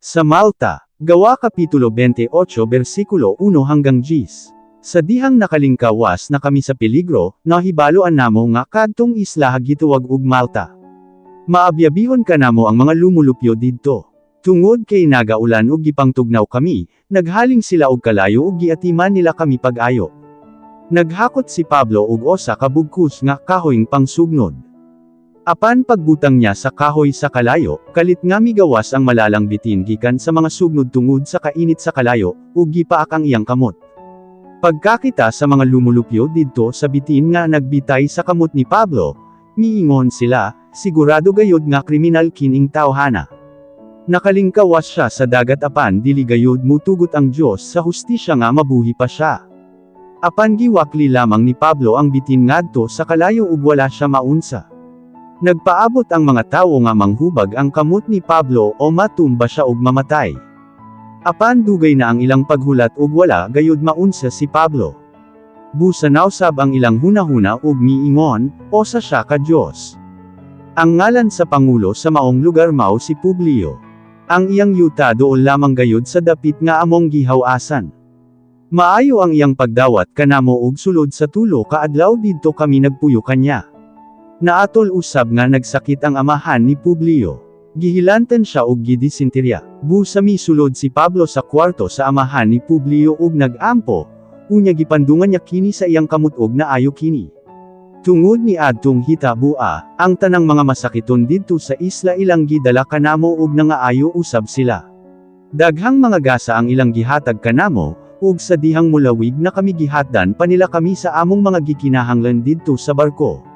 Sa Malta, Gawa Kapitulo 28 versikulo 1 hanggang 10. Sa dihang nakalingkawas na kami sa peligro, nahibaloan namo nga kadtong isla gitawag og Malta. Maabyabihon kanamo ang mga lumulupyo didto. Tungod kay nagaulan ug gipangtugnaw kami, naghaling sila og kalayo ug giatiman nila kami pag-ayo. Naghakot si Pablo og usa ka bugkos nga kahoyng pangsugnod. Apan pagbutang niya sa kahoy sa kalayo, kalit nga migawas ang malalang bitin gikan sa mga sugnod tungod sa kainit sa kalayo, ug gipaak ang iyang kamot. Pagkakita sa mga lumulupyo didto sa bitin nga nagbitay sa kamot ni Pablo, miingon sila, "Sigurado gayud nga kriminal kining tawhana. Nakalingkawas siya sa dagat apan dili gayud mutugot ang Dios sa hustisya nga mabuhi pa siya." Apan giwakli lamang ni Pablo ang bitin ngadto sa kalayo ug wala siya maunsa. Nagpaabot ang mga tawo nga manghubag ang kamot ni Pablo o matumba siya ug mamatay. Apan dugay na ang ilang paghulat ug wala gayud maunsa si Pablo. Busa nausab ang ilang hunahuna ug miingon, "Usa siya ka Dios." Ang ngalan sa pangulo sa maong lugar mao si Publio. Ang iyang yuta duol lamang gayud sa dapit nga among gihaw-asan. Maayo ang iyang pagdawat kanamo ug sulod sa 3 ka adlaw didto kami nagpuyo kanya. Naatol usab nga nagsakit ang amahan ni Publio. Gihilantan siya og gidisenterya. Busa misulod si Pablo sa kwarto sa amahan ni Publio ug nag-ampo, unya gipandungan niya kini sa iyang kamot ug naayo kini. Tungod ni adtong hitabua, ang tanang mga masakiton didto sa isla ilang gidala kanamo ug nangaayo usab sila. Daghang mga gasa ang ilang gihatag kanamo, ug sa dihang mulawig na kami gihatdan pa nila kami sa among mga gikinahanglan didto sa barko.